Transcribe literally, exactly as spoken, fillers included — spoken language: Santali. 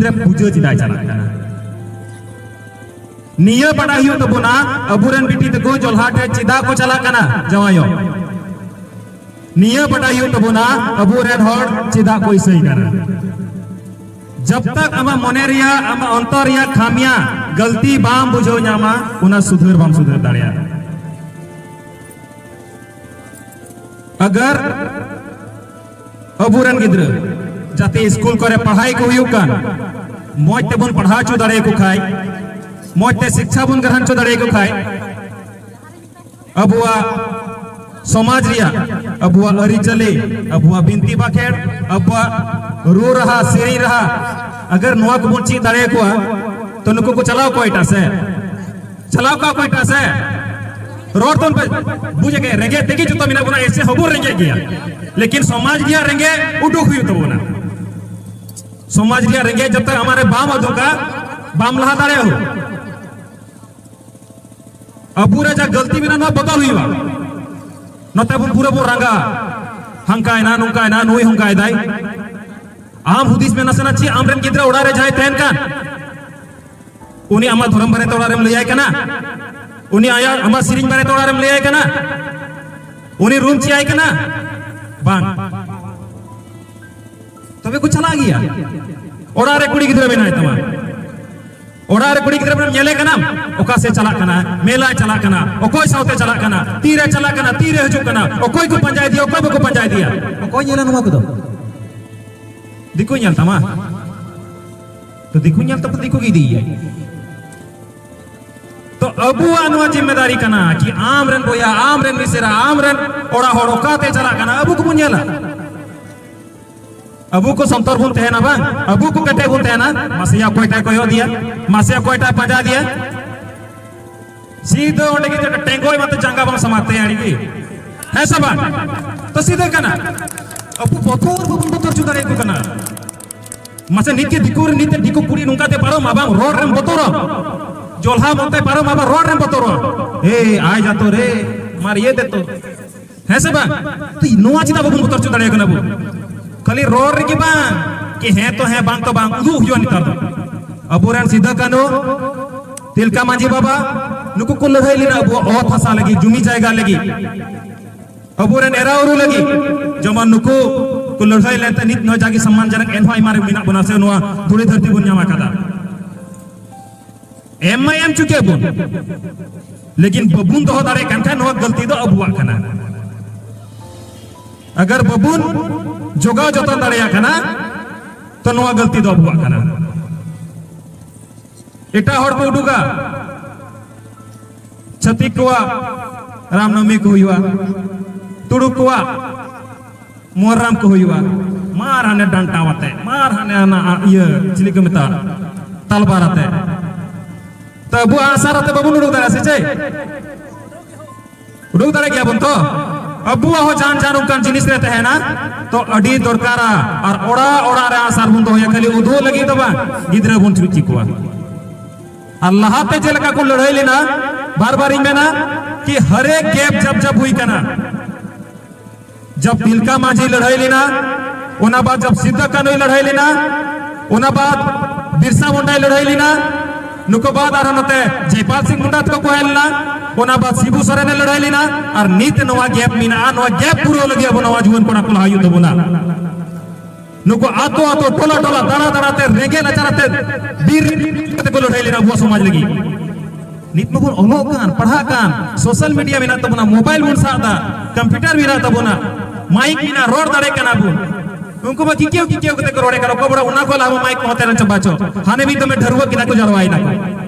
ᱨᱮ ᱯᱩᱡᱟᱹ ᱪᱮᱫᱟᱜ ᱪᱟᱞᱟᱜ ᱠᱟᱱᱟ? ᱱᱤᱭᱟᱹ ᱵᱟᱰᱟᱭ ᱦᱩᱭᱩᱜ ᱛᱟᱵᱚᱱᱟ, ᱟᱵᱚᱨᱮᱱ ᱵᱤᱴᱤ ᱛᱟᱠᱚ ᱡᱚᱞᱦᱟ ᱴᱷᱮᱱ ᱪᱮᱫᱟᱜ ᱠᱚ ᱪᱟᱞᱟᱜ ᱠᱟᱱᱟ ᱡᱟᱶᱟᱭᱚᱜ? ᱱᱤᱭᱟᱹ ᱵᱟᱰᱟᱭ ᱦᱩᱭᱩᱜ ᱛᱟᱵᱚᱱᱟ, ᱟᱵᱚᱨᱮᱱ ᱦᱚᱲ ᱪᱮᱫᱟᱜ ᱠᱚ ᱤᱥᱟᱹᱭ ᱠᱟᱱᱟ᱾ ᱡᱟᱵ ᱛᱟᱠ ᱟᱢᱟᱜ ᱢᱚᱱᱮ ᱨᱮᱭᱟᱜ, ᱟᱢᱟᱜ ᱚᱱᱛᱚᱨ ᱨᱮᱭᱟᱜ ᱠᱷᱟᱢᱤᱭᱟ ᱜᱟᱞᱛᱤ ᱵᱟᱢ ᱵᱩᱡᱷᱟᱹᱣ ᱧᱟᱢᱟ, ᱚᱱᱟ ᱥᱩᱫᱷᱟᱹᱨ ᱵᱟᱢ ᱥᱩᱫᱷᱟᱹᱨ ᱫᱟᱲᱮᱭᱟᱜᱼᱟ᱾ ᱟᱜᱟᱨ ᱟᱵᱚᱨᱮᱱ ᱜᱤᱫᱽᱨᱟᱹ ᱡᱟᱛᱮ ᱥᱠᱩᱞ ᱠᱚᱨᱮ ᱯᱟᱲᱦᱟᱭ ᱠᱚ ᱦᱩᱭᱩᱜ ᱠᱟᱱ, ᱢᱚᱡᱽ ᱛᱮᱵᱚᱱ ᱯᱟᱲᱦᱟᱣ ᱦᱚᱪᱚ ᱫᱟᱲᱮᱭᱟᱠᱚ ᱠᱷᱟᱡ, ᱢᱚᱡᱽ ᱛᱮ ᱥᱤᱠᱪᱷᱟ ᱵᱚᱱ ᱜᱨᱚᱦᱚᱱ ᱦᱚᱪᱚ ᱫᱟᱲᱮᱭᱟᱠᱚ ᱠᱷᱟᱡ, ᱟᱵᱚᱣᱟᱜ ᱥᱚᱢᱟᱡᱽ ᱨᱮᱭᱟᱜ, ᱟᱵᱚᱣᱟᱜ ᱟᱹᱨᱤᱪᱟᱹᱞᱤ, ᱟᱵᱚᱣᱟᱜ ᱵᱤᱱᱛᱤ ᱵᱟᱠᱷᱮᱲ, ᱟᱵᱚᱣᱟᱜ ᱨᱩ ᱨᱟᱦᱟ, ᱥᱮᱨᱮᱧ ᱨᱟᱦᱟ, ᱟᱜᱟᱨ ᱱᱚᱣᱟ ᱠᱚᱵᱚᱱ ᱪᱮᱫ ᱫᱟᱲᱮᱭᱟᱠᱚᱣᱟ, ᱛᱚ ᱱᱩᱠᱩ ᱠᱚ ᱪᱟᱞᱟᱣ ᱠᱚ ᱮᱴᱟᱜ ᱥᱮᱫ, ᱪᱟᱞᱟᱣ ᱠᱚᱜ ᱠᱚ ᱮᱴᱟᱜ ᱥᱮᱫ᱾ ᱨᱚᱲ ᱛᱚ ᱯᱮ ᱵᱩᱡᱽ ᱜᱮ, ᱨᱮᱸᱜᱮᱡ ᱛᱮᱜᱮ ᱡᱚᱛᱚ ᱢᱮᱱᱟᱜ ᱵᱚᱱᱟ, ᱮᱥᱮ ᱦᱚᱸᱵᱚᱱ ᱨᱮᱸᱜᱮᱡ ᱜᱮᱭᱟ, ᱞᱮᱠᱤᱱ ᱥᱚᱢᱟᱡᱽ ᱨᱮᱭᱟᱜ ᱨᱮᱸᱜᱮᱡ ᱩᱰᱩᱠ ᱦᱩᱭᱩᱜ ᱛᱟᱵᱚᱱᱟ᱾ ᱥᱚᱢᱟᱡᱽ ᱨᱮᱭᱟᱜ ᱨᱮᱸᱜᱮᱡ ᱡᱚᱛᱚ ᱟᱢᱟᱜ ᱨᱮ ᱵᱟᱢ ᱩᱫᱩᱜᱟ, ᱵᱟᱢ ᱞᱟᱦᱟ ᱫᱟᱲᱮᱭᱟᱜᱼᱟ᱾ ᱟᱵᱚ ᱨᱮ ᱡᱟ ᱜᱟᱹᱞᱛᱤ ᱢᱮᱱᱟᱜᱼᱟ, ᱱᱚᱣᱟ ᱵᱚᱫᱚᱞ ᱦᱩᱭᱩᱜᱼᱟ᱾ ᱱᱚᱛᱮ ᱵᱚᱱ ᱯᱩᱨᱟᱹ ᱵᱚᱱ ᱨᱟᱸᱜᱟ, ᱦᱟᱝᱠᱟᱭᱱᱟ, ᱱᱚᱝᱠᱟᱭᱱᱟ, ᱱᱩᱭ ᱦᱚᱝᱠᱟᱭ ᱫᱟᱭ᱾ ᱟᱢ ᱦᱩᱫᱤᱥ ᱢᱮ ᱱᱟᱥᱮᱱᱟᱜ, ᱪᱮᱫ ᱟᱢᱨᱮᱱ ᱜᱤᱫᱽᱨᱟᱹ ᱚᱲᱟᱜ ᱨᱮ ᱡᱟᱦᱟᱸᱭ ᱛᱟᱦᱮᱱ ᱠᱟᱱ, ᱩᱱᱤ ᱟᱢᱟᱜ ᱫᱷᱚᱨᱚᱢ ᱵᱟᱨᱮᱛᱮ ᱚᱲᱟᱜ ᱨᱮᱢ ᱞᱟᱹᱭᱟᱭ ᱠᱟᱱᱟ? ᱩᱱᱤ ᱟᱭᱟᱜ, ᱟᱢᱟᱜ ᱥᱮᱨᱮᱧ ᱵᱟᱨᱮᱛᱮ ᱚᱲᱟᱜ ᱨᱮᱢ ᱞᱟᱹᱭᱟᱭ ᱠᱟᱱᱟ? ᱩᱱᱤ ᱨᱩᱢ ᱪᱮᱭᱟᱭ ᱠᱟᱱᱟ? ᱵᱟᱝ᱾ ᱛᱚᱵᱮ ᱠᱚ ᱪᱟᱞᱟᱜ ᱜᱮᱭᱟ᱾ ᱚᱲᱟᱜ ᱨᱮ ᱠᱩᱲᱤ ᱜᱤᱫᱽᱨᱟᱹ ᱢᱮᱱᱟᱭ ᱛᱟᱢᱟ, ᱚᱲᱟᱜ ᱨᱮ ᱠᱩᱲᱤ ᱜᱤᱫᱽᱨᱟᱹ ᱵᱮᱱ ᱧᱮᱞᱮ ᱠᱟᱱᱟ, ᱚᱠᱟ ᱥᱮᱫ ᱪᱟᱞᱟᱜ ᱠᱟᱱᱟ, ᱢᱮᱞᱟᱭ ᱪᱟᱞᱟᱜ ᱠᱟᱱᱟ, ᱚᱠᱚᱭ ᱥᱟᱶᱛᱮ ᱪᱟᱞᱟᱜ ᱠᱟᱱᱟ, ᱛᱤᱨᱮ ᱪᱟᱞᱟᱜ ᱠᱟᱱᱟ, ᱛᱤᱨᱮ ᱦᱤᱡᱩᱜ ᱠᱟᱱᱟ, ᱚᱠᱚᱭ ᱠᱚ ᱯᱟᱸᱡᱟᱭᱮᱫᱮᱭᱟ, ᱚᱠᱚᱭ ᱵᱟᱠᱚ ᱯᱟᱸᱡᱟᱭᱮᱫᱮᱭᱟ, ᱚᱠᱚᱭ ᱧᱮᱞᱟ ᱱᱚᱣᱟ ᱠᱚᱫᱚ? ᱫᱤᱠᱩᱭ ᱧᱮᱞ ᱛᱟᱢᱟ? ᱛᱚ ᱫᱤᱠᱩ ᱧᱮᱞ ᱛᱟᱢᱟ, ᱫᱤᱠᱩ ᱜᱮ ᱤᱫᱤᱭᱮᱭᱟ᱾ ᱛᱚ ᱟᱵᱚᱣᱟᱜ ᱱᱚᱣᱟ ᱡᱤᱢᱢᱮᱫᱟᱨᱤ ᱠᱟᱱᱟ ᱠᱤ ᱟᱢ ᱨᱮᱱ ᱵᱚᱭᱦᱟ, ᱟᱢ ᱨᱮᱱ ᱢᱤᱥᱮᱨᱟ, ᱟᱢ ᱨᱮᱱ ᱚᱲᱟᱜ ᱦᱚᱲ ᱚᱠᱟᱛᱮ ᱪᱟᱞᱟᱜ ᱠᱟᱱᱟ, ᱟᱵᱚ ᱠᱚᱵᱚᱱ ᱧᱮᱞᱟ᱾ ᱟᱵᱚ ᱠᱚ ᱥᱚᱱᱛᱚᱨ ᱵᱚᱱ ᱛᱟᱦᱮᱱᱟ ᱵᱟᱝ, ᱟᱵᱚ ᱠᱚ ᱠᱮᱴᱮᱡ ᱵᱚᱱ ᱛᱟᱦᱮᱱᱟ᱾ ᱢᱟᱥᱮᱭᱟ ᱚᱠᱚᱭᱴᱟᱭ ᱠᱚᱭᱚᱜ ᱫᱤᱭᱟ, ᱢᱟᱥᱮᱭᱟ ᱚᱠᱚᱭᱴᱟᱭ ᱯᱟᱸᱡᱟ ᱫᱤᱭᱟ, ᱥᱤᱫᱷᱟᱹ ᱚᱸᱰᱮ ᱜᱮ ᱡᱮᱴᱟ ᱴᱮᱸᱜᱚᱭ ᱢᱟᱛᱚ ᱡᱟᱸᱜᱟ ᱵᱟᱝ ᱥᱟᱢᱟᱜ ᱛᱟᱭᱟ ᱟᱹᱰᱤ ᱜᱮ᱾ ᱦᱮᱸ ᱥᱮ ᱵᱟᱝ? ᱛᱚ ᱥᱤᱫᱷᱟᱹ ᱠᱟᱱᱟ, ᱟᱵᱚ ᱵᱚᱛᱚᱨ ᱵᱟᱵᱚᱱ ᱵᱚᱛᱚᱨ ᱦᱚᱪᱚ ᱫᱟᱲᱮᱭᱟᱠᱚ ᱠᱟᱱᱟ᱾ ᱢᱟᱥᱮ ᱱᱤᱛ ᱜᱮ ᱫᱤᱠᱩ ᱨᱮ, ᱱᱤᱛ ᱫᱤᱠᱩ ᱠᱩᱲᱤ ᱱᱚᱝᱠᱟ ᱛᱮ ᱯᱟᱨᱚᱢ ᱟᱵᱟᱝ ᱨᱚᱲ ᱨᱮᱢ ᱵᱚᱛᱚᱨᱚᱜ, ᱡᱚᱞᱦᱟ ᱢᱚᱱᱛᱮ ᱯᱟᱨᱚᱢ ᱟᱵᱟᱝ ᱨᱚᱲ ᱨᱮᱢ ᱵᱚᱛᱚᱨᱚᱜ᱾ ᱮ ᱟᱭ ᱡᱟᱛᱚ ᱨᱮ, ᱢᱟᱨ ᱤᱭᱟᱹ ᱫᱮ ᱛᱚ᱾ ᱦᱮᱸ ᱥᱮ ᱵᱟᱝ? ᱛᱚ ᱱᱚᱣᱟ ᱪᱮᱫᱟᱜ ᱵᱟᱵᱚᱱ ᱵᱚᱛᱚᱨ ᱦᱚᱪᱚ ᱫᱟᱲᱮᱭᱟᱠᱚ ᱠᱟᱱᱟ ᱟᱵᱚ? ᱠᱷᱟᱹᱞᱤ ᱨᱚᱲ ᱨᱮᱜᱮ ᱵᱟᱝ, ᱠᱤ ᱦᱮᱸ ᱛᱚ ᱦᱮᱸ, ᱵᱟᱝ ᱛᱚ ᱵᱟᱝ, ᱩᱫᱩᱜ ᱦᱩᱭᱩᱜᱼᱟ ᱱᱮᱛᱟᱨ ᱫᱚ᱾ ᱟᱵᱚᱨᱮᱱ ᱥᱤᱫᱟᱹ ᱠᱟᱹᱱᱦᱩ, ᱛᱤᱞᱠᱟ ᱢᱟᱹᱡᱷᱤ ᱵᱟᱵᱟ, ᱱᱩᱠᱩ ᱠᱚ ᱞᱟᱹᱲᱦᱟᱹᱭ ᱞᱮᱱᱟ ᱟᱵᱚᱣᱟᱜ ᱚᱛ ᱦᱟᱥᱟ ᱞᱟᱹᱜᱤᱫ, ᱡᱩᱢᱤ ᱡᱟᱭᱜᱟ ᱞᱟᱹᱜᱤᱫ᱾ ᱟᱵᱚᱨᱮᱱ ᱮᱨᱟ ᱩᱨᱩ ᱞᱟᱹᱜᱤᱫ, ᱡᱮᱢᱚᱱ ᱱᱩᱠᱩ ᱠᱚ ᱞᱟᱹᱲᱦᱟᱹᱭ ᱞᱮᱱᱛᱮ ᱱᱤᱛ ᱱᱚᱣᱟ ᱡᱟᱜᱮ ᱥᱚᱢᱢᱟᱱ ᱡᱚᱱᱚᱠ ᱮᱱᱦᱚᱸ ᱟᱭᱢᱟ ᱨᱮ ᱢᱮᱱᱟᱜ ᱵᱚᱱᱟ, ᱥᱮ ᱱᱚᱣᱟ ᱫᱷᱩᱲᱤ ᱫᱷᱟᱹᱨᱛᱤ ᱵᱚᱱ ᱧᱟᱢ ᱟᱠᱟᱫᱟ᱾ ᱮᱢ ᱢᱟ ᱮᱢ ᱪᱩᱠᱮ ᱵᱚᱱ, ᱞᱮᱠᱤᱱ ᱵᱟᱵᱚᱱ ᱫᱚᱦᱚ ᱫᱟᱲᱮᱭᱟᱜ ᱠᱟᱱ ᱠᱷᱟᱱ ᱱᱚᱣᱟ ᱜᱟᱹᱞᱛᱤ ᱫᱚ ᱟᱵᱚᱣᱟᱜ ᱠᱟᱱᱟ᱾ ᱟᱜᱟᱨ ᱵᱟᱵᱚᱱ ᱡᱚᱜᱟᱣ ᱡᱚᱛᱚᱱ ᱫᱟᱲᱮᱭᱟᱜ ᱠᱟᱱᱟ, ᱛᱚ ᱱᱚᱣᱟ ᱜᱟᱹᱞᱛᱤ ᱫᱚ ᱟᱵᱚᱣᱟᱜ ᱠᱟᱱᱟ᱾ ᱮᱴᱟᱜ ᱦᱚᱲ ᱠᱚ ᱩᱰᱩᱠᱟ, ᱪᱷᱟᱹᱛᱤᱠ ᱠᱚᱣᱟᱜ ᱨᱟᱢᱱᱚᱵᱢᱤ ᱠᱚ ᱦᱩᱭᱩᱜᱼᱟ, ᱛᱩᱲᱩᱠ ᱠᱚᱣᱟᱜ ᱢᱚᱦᱨᱟᱢ ᱠᱚ ᱦᱩᱭᱩᱜᱼᱟ, ᱢᱟᱨ ᱦᱟᱱᱮ ᱰᱟᱱᱴᱟ ᱟᱛᱮ, ᱢᱟᱨ ᱦᱟᱱᱮ ᱦᱟᱱᱟ ᱤᱭᱟᱹ ᱪᱤᱞᱤ ᱠᱚ ᱢᱮᱛᱟᱜᱼᱟ, ᱛᱟᱞᱵᱟᱨ ᱟᱛᱮ᱾ ᱛᱚ ᱟᱵᱚ ᱟᱸᱜᱼᱥᱟᱨ ᱟᱛᱮ ᱵᱟᱵᱚᱱ ᱩᱰᱩᱠ ᱫᱟᱲᱮᱭᱟᱜᱼᱟ ᱥᱮ ᱪᱮᱫ? ᱩᱰᱩᱠ ᱫᱟᱲᱮ ᱜᱮᱭᱟ ᱵᱚᱱ ᱛᱚ? ᱟᱵᱚᱣᱟᱜ ᱦᱚᱸ ᱡᱟᱱ ᱡᱟᱱ ᱚᱱᱠᱟᱱ ᱡᱤᱱᱤᱥ ᱨᱮ ᱛᱟᱦᱮᱱᱟ, ᱛᱚ ᱟᱹᱰᱤ ᱫᱚᱨᱠᱟᱨᱟ᱾ ᱟᱨ ᱚᱲᱟᱜ ᱚᱲᱟᱜ ᱨᱮ ᱟᱸᱜᱼᱥᱟᱨ ᱵᱚᱱ ᱫᱚᱦᱚᱭᱟ, ᱠᱷᱟᱹᱞᱤ ᱩᱫᱩᱜ ᱞᱟᱹᱜᱤᱫ ᱫᱚ ᱵᱟᱝ, ᱜᱤᱫᱽᱨᱟᱹ ᱵᱚᱱ ᱪᱮᱫ ᱦᱚᱪᱚ ᱠᱚᱣᱟ᱾ ᱟᱨ ᱞᱟᱦᱟᱛᱮ ᱪᱮᱫ ᱞᱮᱠᱟ ᱠᱚ ᱞᱟᱹᱲᱦᱟᱹᱭ ᱞᱮᱱᱟ, ᱵᱟᱨ ᱵᱟᱨᱤᱧ ᱢᱮᱱᱟ ᱠᱤ ᱦᱟᱨᱮᱠ ᱜᱮᱯ ᱡᱟᱵ ᱡᱟᱵ ᱦᱩᱭ ᱠᱟᱱᱟ, ᱡᱟᱵ ᱛᱤᱞᱠᱟ ᱢᱟᱹᱡᱷᱤ ᱞᱟᱹᱲᱦᱟᱹᱭ ᱞᱮᱱᱟ, ᱚᱱᱟ ᱵᱟᱫ ᱡᱟᱵ ᱥᱤᱫᱩ ᱠᱟᱹᱱᱦᱩᱭ ᱞᱟᱹᱲᱦᱟᱹᱭ ᱞᱮᱱᱟ, ᱚᱱᱟ ᱵᱟᱫ ᱵᱤᱨᱥᱟ ᱢᱩᱱᱰᱟᱭ ᱞᱟᱹᱲᱦᱟᱹᱭ ᱞᱮᱱᱟ, ᱱᱩᱠᱩ ᱵᱟᱫ ᱟᱨᱦᱚᱸ ᱱᱚᱛᱮ ᱡᱚᱭᱯᱟᱞ ᱥᱤᱝ ᱢᱩᱱᱰᱟ ᱛᱟᱠᱚ ᱠᱚ ᱦᱮᱡ ᱞᱮᱱᱟ, ᱚᱱᱟ ᱵᱟᱫ ᱥᱤᱵᱩ ᱥᱚᱨᱮᱱᱮ ᱞᱟᱹᱲᱦᱟᱹᱭ ᱞᱮᱱᱟ᱾ ᱟᱨ ᱱᱤᱛ ᱱᱚᱣᱟ ᱜᱮᱯ ᱢᱮᱱᱟᱜᱼᱟ, ᱱᱚᱣᱟ ᱜᱮᱯ ᱯᱩᱨᱟᱹᱣ ᱞᱟᱹᱜᱤᱫ ᱟᱵᱚ ᱱᱚᱣᱟ ᱡᱩᱣᱟᱹᱱ ᱠᱚᱲᱟ ᱠᱚ ᱞᱟᱦᱟ ᱦᱩᱭᱩᱜ ᱛᱟᱵᱚᱱᱟ᱾ ᱱᱩᱠᱩ ᱟᱛᱳ ᱟᱛᱳ, ᱴᱚᱞᱟ ᱴᱚᱞᱟ, ᱫᱟᱬᱟ ᱫᱟᱬᱟ ᱛᱮ, ᱨᱮᱸᱜᱮᱡ ᱱᱟᱪᱟᱨ ᱟᱛᱮ, ᱵᱤᱨ ᱠᱟᱛᱮ ᱠᱚ ᱞᱟᱹᱲᱦᱟᱹᱭ ᱞᱮᱱᱟ ᱟᱵᱚᱣᱟᱜ ᱥᱚᱢᱟᱡᱽ ᱞᱟᱹᱜᱤᱫ᱾ ᱱᱤᱛ ᱢᱟᱵᱚᱱ ᱚᱞᱚᱜ ᱠᱟᱱ, ᱯᱟᱲᱦᱟᱜ ᱠᱟᱱ, ᱥᱳᱥᱟᱞ ᱢᱤᱰᱤᱭᱟ ᱢᱮᱱᱟᱜ ᱛᱟᱵᱚᱱᱟ, ᱢᱳᱵᱟᱭᱤᱞ ᱵᱚᱱ ᱥᱟᱵ ᱮᱫᱟ, ᱠᱚᱢᱯᱤᱭᱩᱴᱟᱨ ᱢᱮᱱᱟᱜ ᱛᱟᱵᱚᱱᱟ, ᱢᱟᱭᱤᱠ ᱢᱮᱱᱟᱜᱼᱟ, ᱨᱚᱲ ᱫᱟᱲᱮ ᱠᱟᱱᱟ ᱵᱚᱱ᱾ ᱩᱱᱠᱩ ᱢᱟ ᱠᱤᱠᱤᱭᱟᱹᱣ ᱠᱤᱠᱤᱭᱟᱹᱣ ᱠᱟᱛᱮ ᱠᱚ ᱨᱚᱲᱮᱫ ᱠᱟᱱᱟ, ᱚᱠᱚᱭ ᱵᱚᱲᱟ ᱚᱱᱟ ᱠᱚ ᱞᱟᱦᱟ ᱢᱟᱭᱤᱠ ᱠᱚ ᱦᱟᱛᱮ ᱨᱮ ᱪᱟᱵᱟ ᱪᱚ, ᱦᱟᱱᱮ ᱢᱤᱫ ᱫᱚᱢᱮ ᱰᱷᱟᱹᱨᱣᱟᱹᱜ ᱠᱮᱫᱟ ᱠᱚ, ᱡᱟᱨᱣᱟᱭᱮᱱᱟ ᱠᱚ᱾